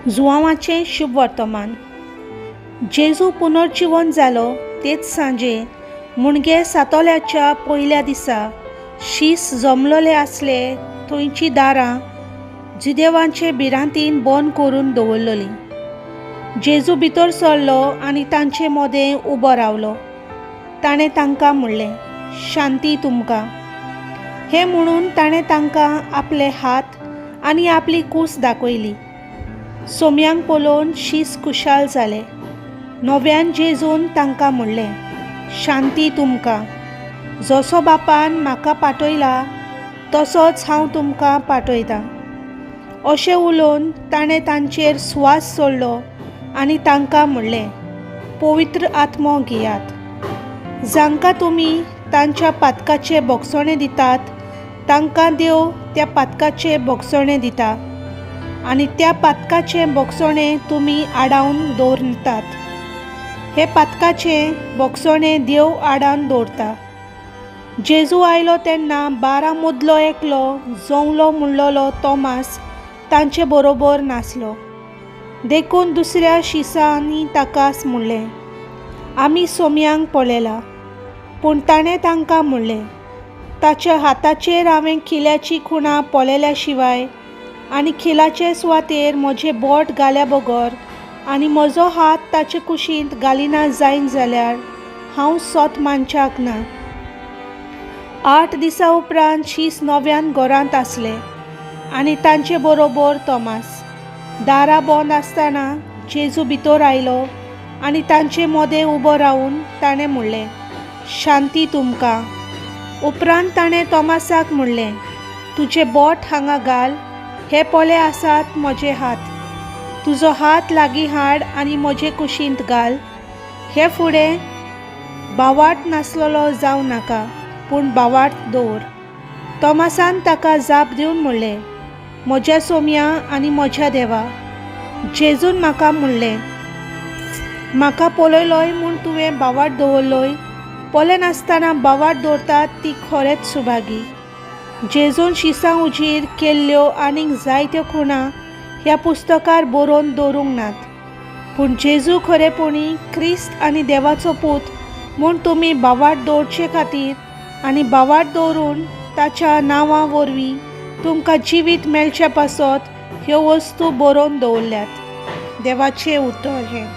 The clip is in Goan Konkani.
जुआंवाचें शुभवर्तमान. जेजू पुनर्जिवन जालो तेच सांजे मुणगे सातोल्याच्या पयल्या दिसा शीस जमलोले आसले थंयची दारां जुदेवांचे भिरांतीन बंद करून दवरलोलीं. जेजू भितर सरलो आनी तांचे मदें उबो रावलो. ताणें तांकां म्हणलें, शांती तुमकां. हें म्हणून ताणें तांकां आपले हात आनी आपली कूस दाखयली. सोम्यांक पळोवन शीस खुशाल जाले. नव्यान जेजून तांकां म्हणलें, शांती तुमकां. जसो बापान म्हाका पाठयला तसोच हांव तुमकां पाठयतां. अशें उलोवन ताणें तांचेर स्वास सोडलो आनी तांकां म्हणलें, पवित्र आत्मो घेयात. जांकां तुमी तांच्या पातकाचे भोगसणें दितात तांकां देव त्या पातकाचे भोगसणें दिता आनी त्या पातकाचें भोगसणें तुमी आडावन दवरतात. हे पातकाचें भोगसणें देव आडावन दवरता. जेजू आयलो तेन्ना 12 मदलो एकलो जोंवलो म्हणलोलो तोमास तांचे बरोबर नासलो. देखून दुसऱ्या शिसांनी ताका म्हणलें, आमी सोम्यांक पळयला. पूण ताणें तांकां म्हणलें, ताच्या हाताचेर हांवें खिल्याची खुणां पळयल्या शिवाय आनी खिलाचे सुवातेर म्हजें बोट घाल्या बगर आनी म्हजो हात ताचे कुशींत घालिना जायन जाल्यार हांव सोत मानच्याक ना. 8 दिसां उपरांत शीस नव्यान घरांत आसले आनी तांचे बरोबर तोमास. दारां बंद आसतना जेजू भितर आयलो आनी तांचे मदें उबो रावून ताणें म्हणलें, शांती तुमकां. उपरांत ताणें तोमासाक म्हणलें, तुजें बोट हांगा घाल, हे पोले आसात म्हजे हात. तुजो हात लागीं हाड आनी म्हजे कुशींत घाल. हे फुडें बावाट नासलेलो जावं नाका, पूण बावाट दवर. तोमासान ताका जाप दिवन म्हणलें, म्हज्या सोम्या आनी म्हज्या देवा. जेजून म्हाका म्हणलें, म्हाका पळयलोय म्हूण तुवें बावाट दवरलोय. पळयनासतना बावाट दवरतात ती खरेंच सुभागी. जेजून शिसां उजीर केल्ल्यो आनीक जायत्यो खुणां ह्या पुस्तकार बरोवन दवरूंक नात. पूण जेजू खरेपणी क्रिस्त आनी देवाचो पूत म्हूण तुमी बावाट दवरचे खातीर आनी बावाट दवरून ताच्या नांवा वरवीं तुमकां जिवीत मेळचे पासत ह्यो वस्तू बरोवन दवरल्यात. देवाचें उतर हें.